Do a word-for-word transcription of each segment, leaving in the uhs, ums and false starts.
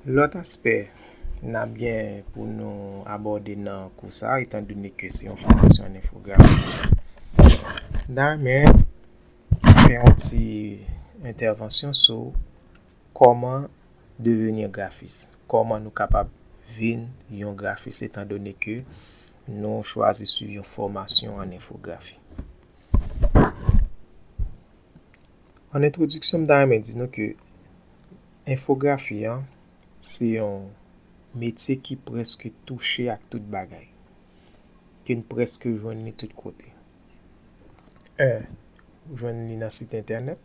Lòt aspè n ap gen pou nou abòde nan kou sa, etandone ke se yon fòmasyon an enfografi, n ta renmen fè yon ti entèvansyon sou kòman deveni grafis, kòman nou kapab vin yon grafis, etandone ke nou chwazi swiv yon fòmasyon an enfografi. An entwodiksyon, m ta renmen di nou ke enfografi an se yon metye ki prèske touche ak tout bagay, ke n prèske jwenn li tout kote. En, ou jwenn li nan sit entènèt,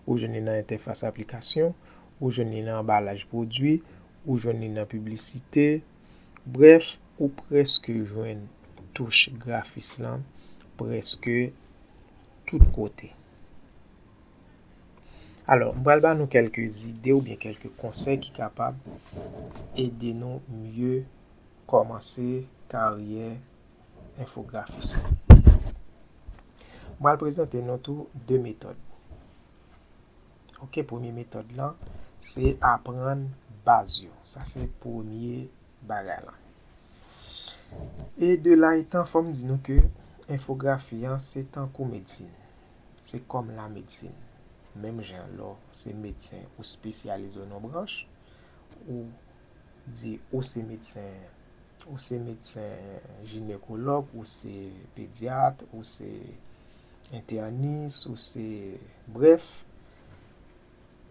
ou jwenn li nan entèfas aplikasyon, ou jwenn li nan anbalaj pwodui, ou jwenn li nan piblisite. Brèf, ou prèske jwenn touch grafis lan prèske tout kote. Alò, m pral ba nou kèlke zide oubyen kèlke konsèy ki kapab ede nou mye kòmanse karyè enfografis. M pral prezante nou tou de metòd. Ok, premye metòd lan, se aprann baz yo. Sa se premye bagay lan. E de la etan, fò m di nou ke enfografi an se tankou medsin. Se kòm lamedsin. Menm jan lè w se medsen, ou espesyalize w nan branch, ou di ou se medsen, ou se medsen jinekològ, ou se pedyat, ou se entènis, ou se, brèf,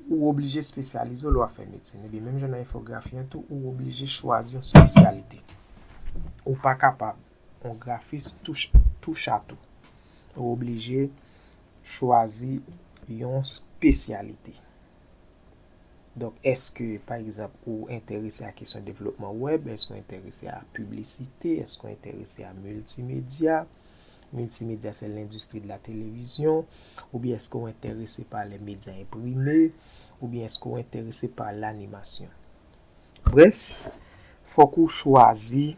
ou oblije espesyalize w lè w ap fè medsin. Ebyen, menm jan nan enfografi an tou, ou oblije chwazi yon espesyalite. Ou pa kapab yon grafis touch, touch a tou. Ou oblije chwazi yon espesyalite. Donk, èske, pa egzanp, ou enterese a kesyon devlopman wèb? Èske ou enterese a piblisite? Èske ou enterese a miltimedya? Miltimedya, se lendistri de la televizyon. Oubyen èske ou enterese pa lè medya enprime? Oubyen èske ou enterese pa lanimasyon? Brèf, fòk ou chwazi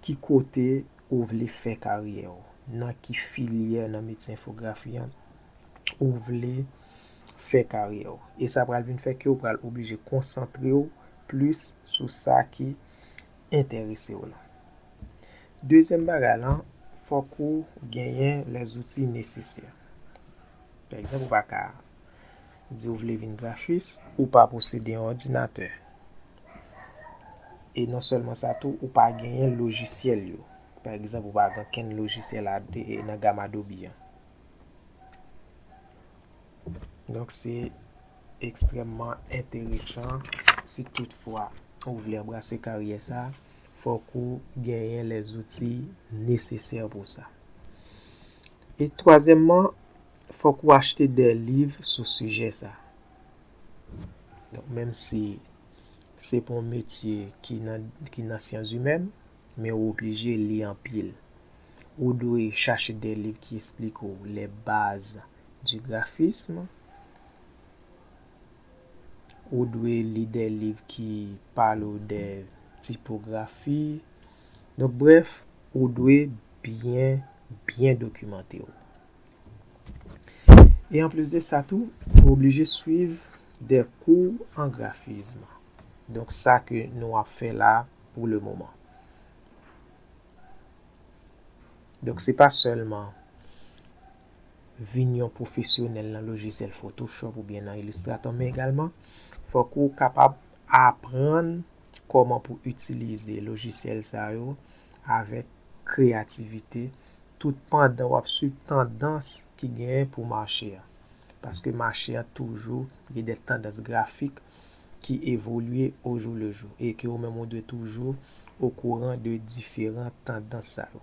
ki kote ou vle fè karyè w, nan ki filyè nan metye enfografi an ou vle fè karyè w. E sa pral vin fè ke ou pral oblije konsantre w plis sou sa ki enterese w lan. Dezyèm bagay lan, fòk ou genyen lèzouti nesesè. Pa egzanp, ou pa ka di ou vle vin grafis, ou pa posede yon òdinatè. E non sèlman sa tou, ou pa genyen lojisyèl yo. Pa egzanp, ou pa gen okenn lojisyèl a-, e, nan gam Adobe an. Donk, se ekstrèmman enteresan si toutfwa ou vle anbrase karyè sa, fòk ou genyen lèzouti nesesè pou sa. E twazyèmman, fòk ou achte de liv sou sijè sa. Donk, menm si se pa yon metye ki nan, ki nan syans imèn, men ou oblije li anpil. Ou dwe chache de liv ki esplike w les bases du graphisme. Ou dwe li de liv ki pale w de tipografi. Donk, brèf, ou dwe byen, byen dokimante w. E anplis de sa tou, ou oblije swiv de kou an grafism. Donk, sa ke nou ap fè la pou le moman. Donk, se pa sèlman vin yon pwofesyonèl nan lojisyèl Photoshop oubyen nan Illustrator, men egalman, fòk ou kapab aprann kòman pou itilize lojisyèl sa yo avèk kreyativite, tout pandan w ap swiv tandans ki genyen pou mache a. Paske mache a toujou gen de tandans grafik ki evolye au jour le jour e ke ou menm ou dwe toujou okouran de diferan tandans sa yo.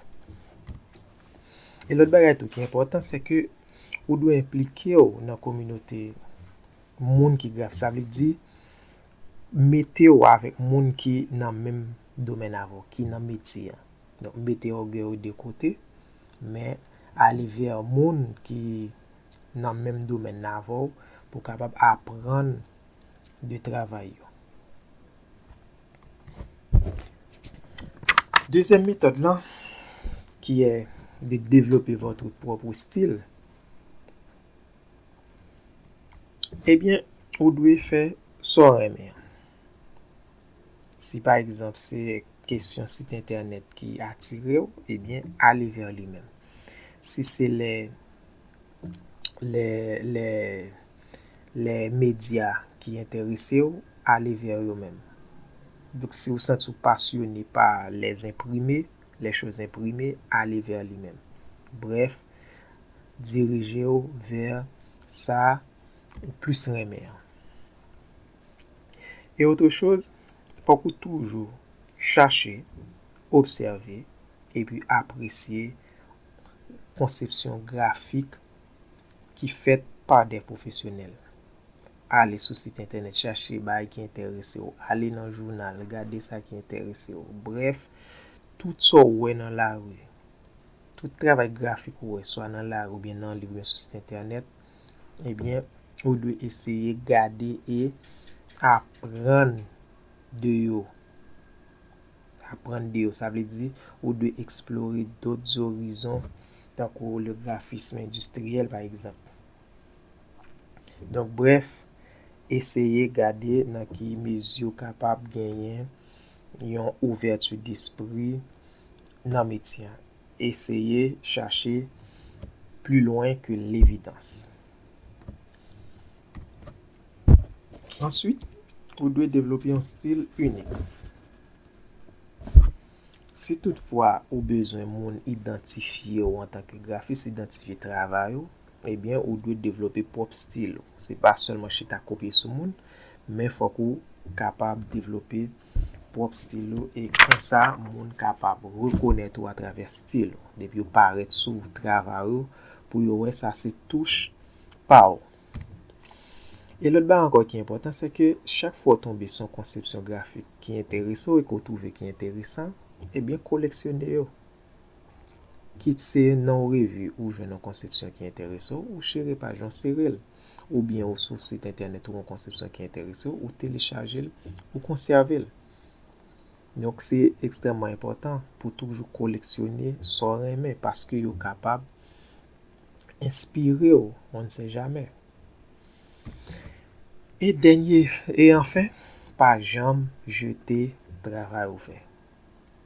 E lòt bagay tou ki enpòtan, se ke ou dwe enplike w nan kominote moun ki grafis. Sa vle di, mete w avèk moun ki nan menm domèn avè w, ki nan metye a. Donk, mete ògèy ou de kote, men ale vè moun ki nan menm domèn nan avè w pou w kapab aprann de travay yo. Dezyèm metòd lan, qui est de développer votre propre style, ebyen, ou dwe fè sa w renmen an. Si pa egzanp se kesyon sit entènèt ki atire w, ebyen, ale vè li menm. Si se lè, lè, lè, lè medya ki enterese w, ale vè yo menm. Donk, si w santi w pasyone pa lè enprime, lè choz enprime, ale vè li menm. Brèf, dirije w vè sa ou plis renmen an. E otre choz, fòk ou toujou chache, obsève, epi apresye konsepsyon grafik ki fèt pa de pwofesyonèl. Ale sou sit entènèt, chache bagay ki enterese w. Ale nan jounal, gade sa ki enterese w. Brèf, tout sa w wè nan lari, tout travay grafik ou wè, swa nan lari oubyen nan liv oubyen sou sit entènèt, ebyen, ou dwe eseye gade e aprann de yo. Aprann de yo, sa vle di, ou dwe eksplore dòt zorizon, tankou le grafisme endistriyèl, pa egzanp. Donk, brèf, eseye gade nan ki mezi w kapab genyen yon ouvèti despri nan metye an. Eseye chache pli lwen ke levidans. Answit, ou dwe devlope yon stil inik. Si toutfwa ou bezwen moun idantifye w antanke grafis, idantifye travay ou, ebyen, ou dwe devlope pwòp stil ou. Se pa sèlman chita kopye sou moun, men fòk ou kapab devlope pwòp stil ou, e konsa, moun kapab rekonèt ou atravè stil ou. Depi yo parèt sou travay ou, pou yo wè sa se touch pa w. E lòt bagay ankò ki enpòtan, se ke chak fwa w tonbe sou yon konsepsyon grafik ki enterese w e ke w twouve ki enteresan, ebyen, koleksyone yo. Kit se nan yon revi ou jwenn yon konsepsyon ki enterese w, ou chire paj lan, w sere l. Oubyen ou sou sit entènèt ou yon konsepsyon ki enterese w, ou telechaje l, ou konsève l. Donk, se ekstrèmman enpòtan pou toujou koleksyone sa w renmen, paske yo kapab enspire w, on ne sait jamais. E dènye, e anfen, pa janm jete travay ou fè.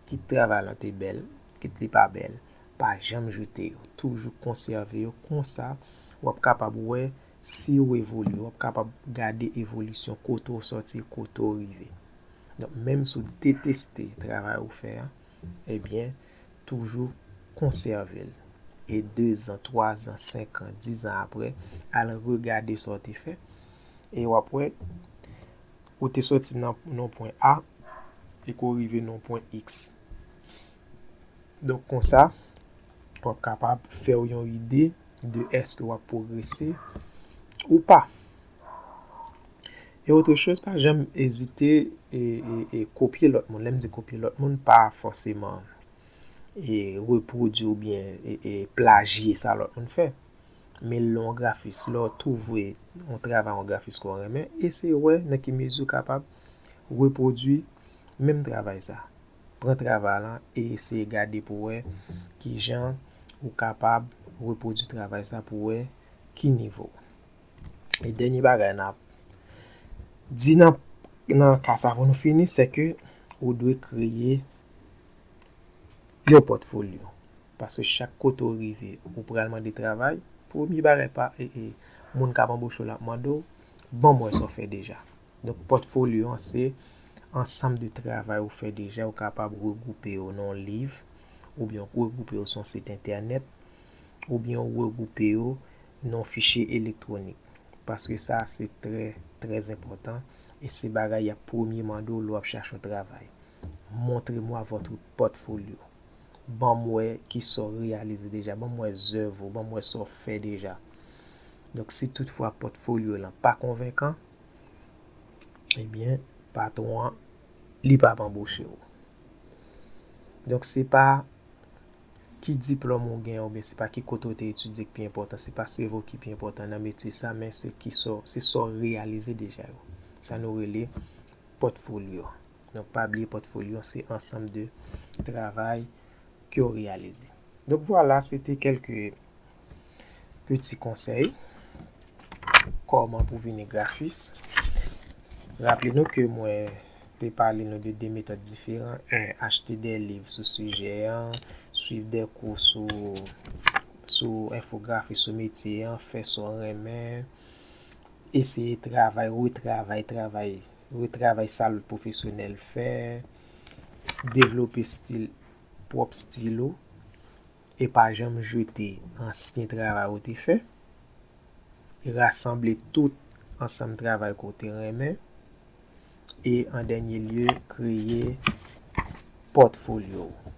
Kit travay lan te bèl, kit li pa bèl, pa janm jete yo. Toujou konsève yo, konsa w ap kapab wè si w evolye, w ap kapab gade evolisyon kote w sòti, kote w rive. Donk, menm si w deteste travay ou fè an, ebyen, toujou konsève l. E dezan, twazan, senkan, dizan apre, al regade sa w te fè. E w ap wè, ou te sòti nan, nan pwen A, e ke w rive nan pwen X. Donk, konsa, w ap kapab fè w yon ide de èske w ap pwogrese ou pa. E otre choz, pa janm ezite e, e, e kopye lòt moun. Lè m di kopye lòt moun, pa fòseman e repwodui oubyen e, e plajye sa lòt moun fè. Men lè yon grafis, lè w twouve yon travay yon grafis ke w renmen, eseye wè nan ki mezi w kapab repwodui menm travay sa. Pran travay lan e eseye gade pou wè kijan ou kapab repwodui travay sa pou wè ki nivo. E dènye bagay n ap di nan, nan ka sa pou nou fini, se ke ou dwe kreye yon pòtfolyo. Paske chak kote w rive, ou pral mande travay, premye bagay pa, e, e, moun k ap anboche w la ap mande w, ban m wè sa w fè deja. Donk, pòtfolyo an se ansanm de travay ou fè deja, ou kapab regwoupe yo nan yon liv, oubyen w regwoupe yo sou yon sit entènèt, oubyen w regwoupe yo nan yon fichye elektwonik. Paske sa se trè, trè enpòtan, e se bagay y ap premye mande w lè w ap chache yon travay. Montrez-moi votre portfolio. Ban m wè kisa w reyalize deja, ban m wè zèv ou, ban m wè sa w fè deja. Donk, si toutfwa pòtfolyo lan pa konvenkan, ebyen, patwon an, li p ap anboche w. Donk, se pa ki diplòm ou gen, oubyen se pa ki kote w te etidye ki pi enpòtan, se pa C V w ki pi enpòtan nan metye sa, men se kisa w, se sa w reyalize deja yo. Sa nou rele pòtfolyo. Donk, pa bliye pòtfolyo se ansanm de travay ke w reyalize. Donk, vwala, se te kèlke peti konsèy kòman pou vini grafis. Raple nou ke mwen te pale nou de de metòd diferan, en, achte de liv sou sijè an, swiv de kou sou, sou enfografi sou metye an, fè sa w renmen, eseye travay, retravay, travay, retravay sa lòt pwofesyonèl fè, devlope stil, pwòp stil ou, e pa janm jete ansyen travay ou te fè, e rasanble tout ansanm travay ke w te renmen, e an dènye lye, kreye pòtfolyo w.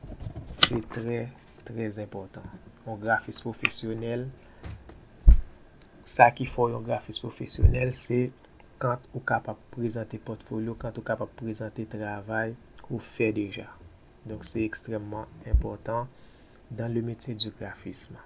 Se trè, trè enpòtan. Yon grafis pwofesyonèl, sa ki fè w yon grafis pwofesyonèl, se kan ou kapab prezante pòtfolyo, kan ou kapab prezante travay ke w fè deja. Donk, se ekstrèmman enpòtan dans le métier du graphisme.